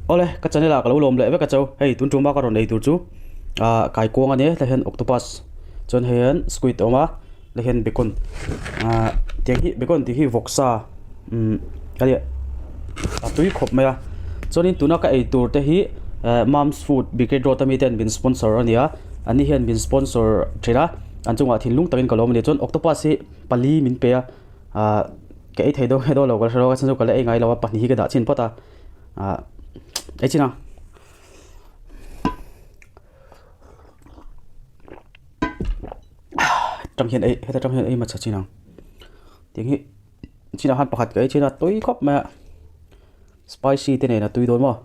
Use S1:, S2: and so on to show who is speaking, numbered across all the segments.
S1: Awle ka channel ah ka lo lawm leh vek a cho hei tun tuma ka rawn ei tur chu ah kaikuang a nia tlai hian octopus chuan hei hian squid a awm a tlai hian bacon ah tiang hi bacon tih hi vawksa umm a nia a tui khawp mai a chuanin tuna ka ei tur te hi eh mom's food brigade road ami ten min sponsor a ni a an ni hian min sponsor thin a an chungah thinlung takin ka lawm a ni chuan octopus hi pali min pe a ah ka ei thei dawn nge dawn lo ka hre lo a chhan chu ka la ei ngai lo a pahnih hi ka dah chhin phawt a. Ah ei chin ang tang hian ei heta tang hian ei hmasa chin ang tiang hi chinah khan pakhat ka ei chin a tui khawp mai a spicy te nen a tui dawn maw.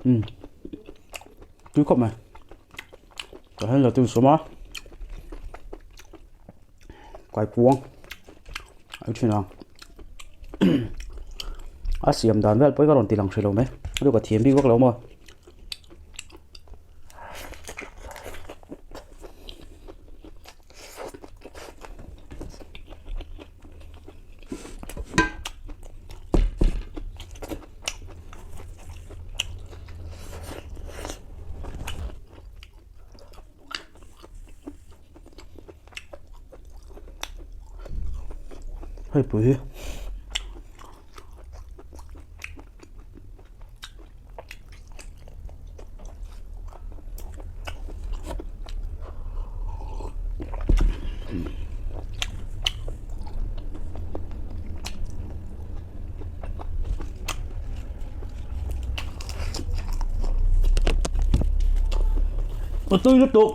S1: Um tui khawp mai. Tah hian lo tin sawm a kaikuang a thin a a siam dan vel pawh hi ka rawn ti lang hrih lo mai a ka thiam bik vak lo maw. Hei pui hi A tui lutuk.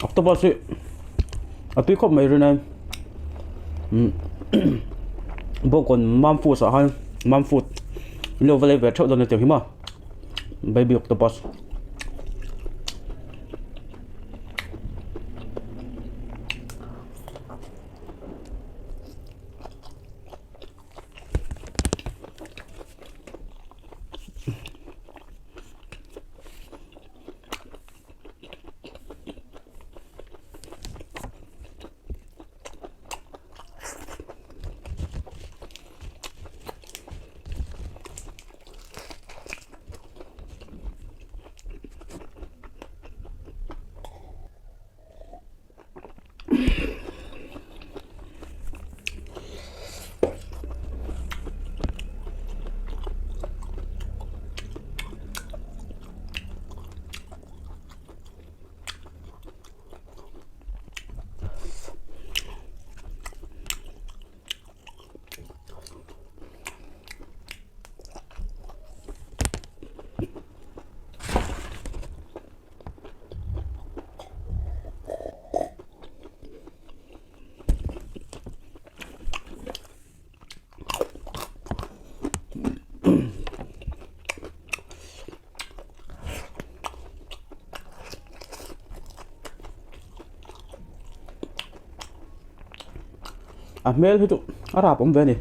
S1: Octopus hi a tui khawp mai rin a umm bawngkawn mam foods ah khan mam food in lo va lei ve theuh dawn a tiang hi maw baby octopus. A hmel hi chu a rap awm ve a ni.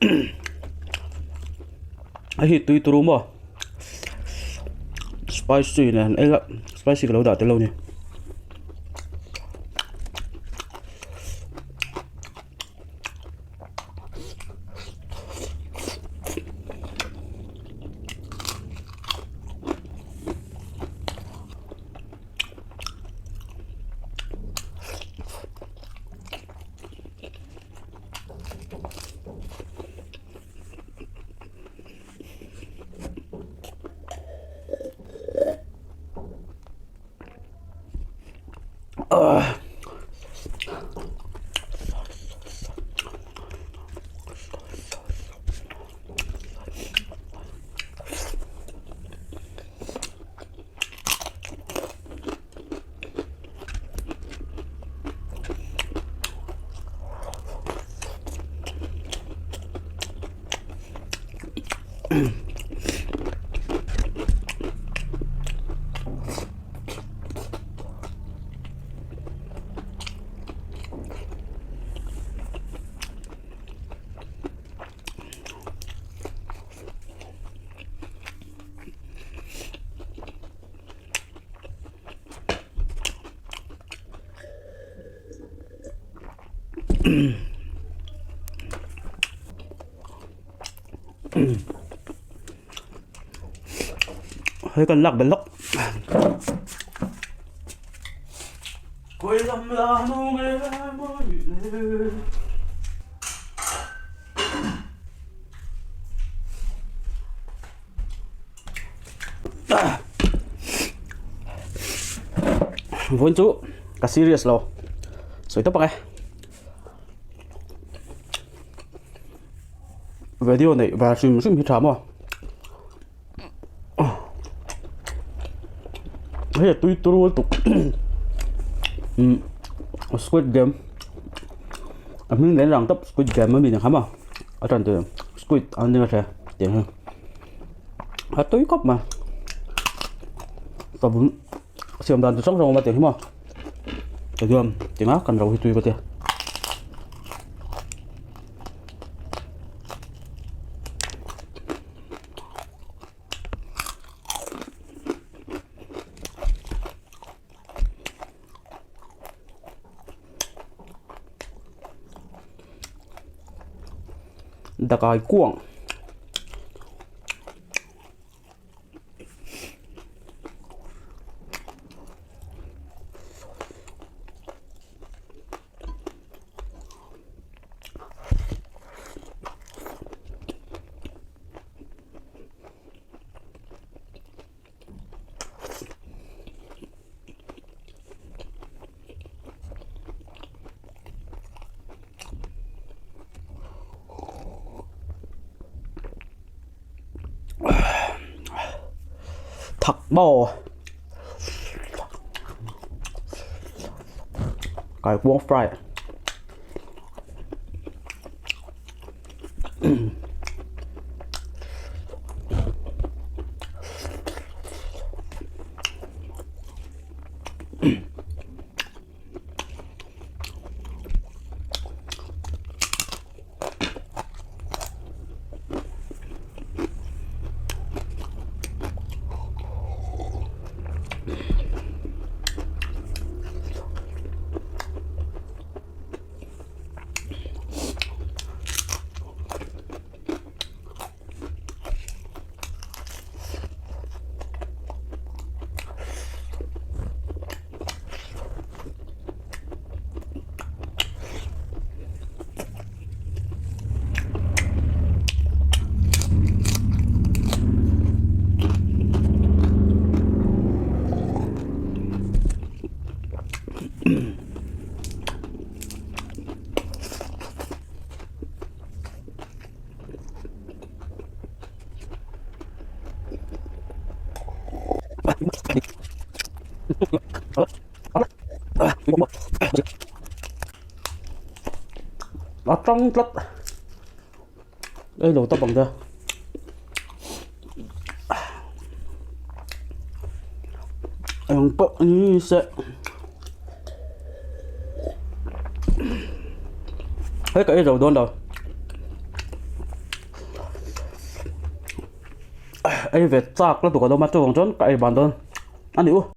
S1: Hei hi tui turu maw spicy nen ei la spicy ka lo dah tel lo a ni. Hei kan lak belh lawk. Vawiin chu ka serious lo sawi tawp ang e video neih ve hrim hrim hi tha maw hei a tui turu lutuk squid game a hming leh lang tawp squid game a mi ang kha maw a tan tur squid an nia hria tiang hi. A tui khawp mai savun siam dan chi hrang hrang a awm a tiang hi maw tichuan tinga kan ro hi tui ka tia. Dakai kuang. Thak maw Kaikuang fry. A tang tlat ei lo tawp ang che. Eng pawh ni se hei ka ei zo dawn lo. Ei ve chak lutuk a awm a chuvang chuan ka ei ban dawn a ni u.